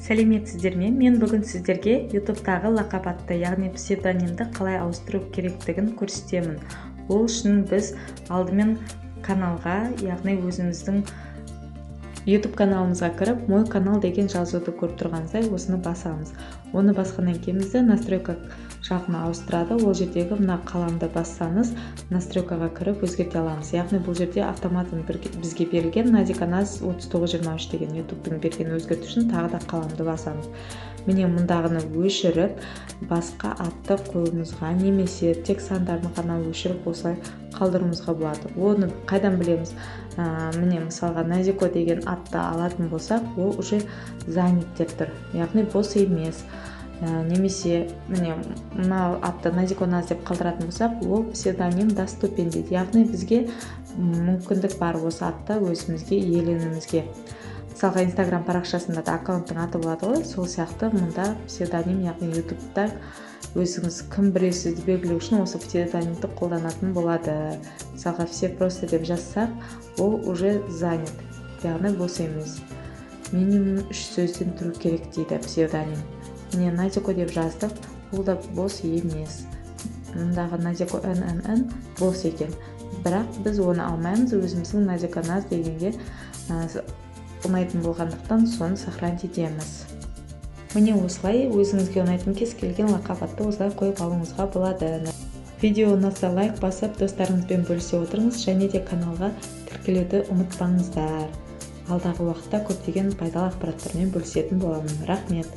Сәлеметсіздер ме! Мен бүгін сіздерге Ютубтағы лақап атты, яғни псевдонимді қалай ауыстыру керектігін көрсетемін. Ол үшін біз алдымен каналға, яғни өзіміздің YouTube каналымызға кіріп, «Мой канал» деген жазуды көріп тұрғаныңыздай, осыны басамыз. Оны басқаннан кейін бізді настройка жағына ауыстырады. Ол жердегі мына қаламды бассаңыз, настройкаға кіріп өзгерте аламыз. Яғни бұл жерде автоматом бізге берілген Назика Наз 3923 деген Ютубтың берген. Өзгерту үшін тағы да қаламды басамыз. Міне, мұндағыны өшіріп, басқа атты қоюымызға немесе тек сандарын ғана өшіріп, осылай қалдыруымызға болады. Оны қайдан білеміз? Міне, мысалға, Назико деген атты алатын болсақ, ол уже занят деп тұр, яғни бос емес. Немесе міне, мына атты Назико Наз деп қалдыратын болсақ, ол псевдоним доступен дейді, яғни бізге мүмкіндік бар осы атты өзімізге иеленуімізге. Мысалға, Инстаграм парақшасында да аккаунттың аты болады ғой, сол сияқты мұнда псевдоним, яғни Ютубта өзіңіз кім біреусізді белгілеу үшін осы псевдонимді қолданатын болады. Мысалға, «Все просто» деп жазсақ, ол уже занят, яғни бос емес. Минимум үш сөзден тұру керек дейді псевдоним. Міне, Назико деп жаздық, бұл да бос емес. Мындағы Назико ннн бос екен, бірақ біз оны алмаймыз. Өзіміздің Назико Наз дегенге ұнайтын болғандықтан, соны сохранить етеміз. Міне, осылай өзіңізге ұнайтын кез келген лақап атты осылай қойып алуыңызға болады. Видео ұнаса, лайк басып, достарыңызбен бөлісе отырыңыз және де каналға тіркелуді ұмытпаңыздар. Алдағы уақытта көптеген пайдалы ақпараттармен бөлісетін боламын. Рахмет!